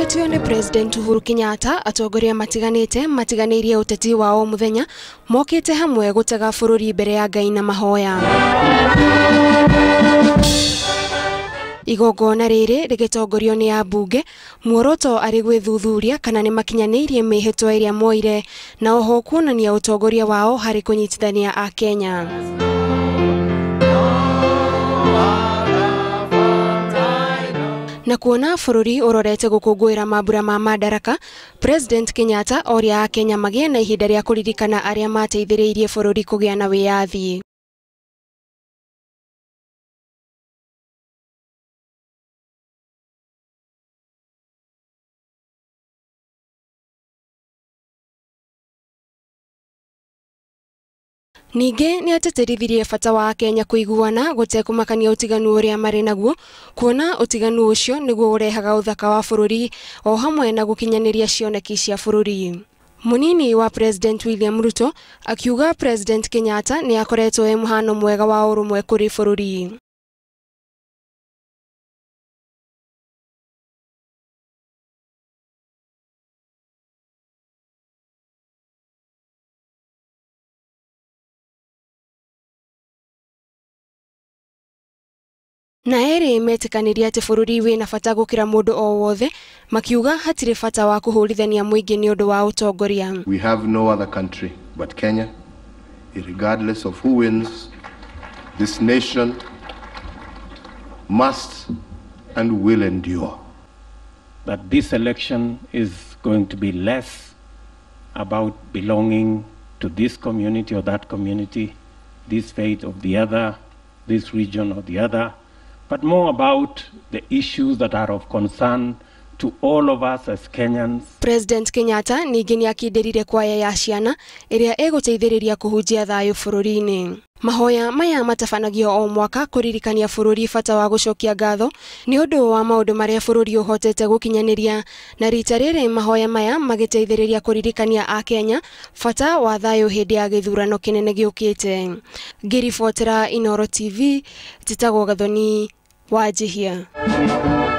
Matongoretio nĩ President Uhuru Kenyatta, atongoria matiganĩte matiganĩirie ũteti wa o mũthenya mokĩte hamwe gũtega bũrũri mbere ya Ngai na mahoya. Igongona rĩrĩ rĩgĩtongorio nĩ ambunge, muoroto arĩ gwĩthuthuria kana nĩ makinyanĩirie mĩhĩtwa ĩrĩa moire na oho kuonania ũtongoria wao harĩ kũnyitithania Akenya. Na kuona bũrũri ũrorete gũkũngũĩra mambura ma Madaraka, President Kenyatta oria Akenya magĩe na ihinda rĩa kũririkana arĩa mateithĩrĩirie bũrũri kũgĩa na wĩyathi. Ningĩ nĩ ateterithirie bata wa Akenya kũiguana gũtekũmakania ũtiganu ũrĩa marĩ naguo, kuona ũtiganu ũcio nĩguo ũrehaga ũthaka wa bũrũri o hamwe na gũkinyanĩria cioneki cia bũrũri. Mũnini wa President William Ruto akiuga President Kenyatta nĩ akoretwo e mũhano mwega wa ũrũmwe kũrĩ bũrũri. Na erĩ metĩkanĩria atĩ bũrũri wĩna bata gũkĩra mũndũ o wothe, makiuga hatirĩ bata wa kũhũrithania mũingĩ nĩ ũndũ wa ũtongoria. We have no other country but Kenya. Regardless of who wins, this nation must and will endure. That this election is going to be less about belonging to this community or that community, this faith or the other, this region or the other, but more about the issues that are of concern to all of us as Kenyans. President Kenyatta ningĩ nĩakindĩrire kwaya ya ciana ĩrĩa ĩgũteithĩrĩria kũhunjia thayũ bũrũri-inĩ. Mahoya maya matabanagio o mwaka kũririkania bũrũri bata wa gũcokia ngatho nĩ ũndũ wa maũndũ marĩa bũrũri ũhotete gũkinyanĩria, na rita rĩrĩ mahoya maya magĩteithĩrĩria kũririkania Akenya bata wa thayũ hĩndĩ ya gĩthurano kĩnene gĩũkĩte. Ngĩribotera Inooro TV, njĩtagwo Gathoni Wanjihia.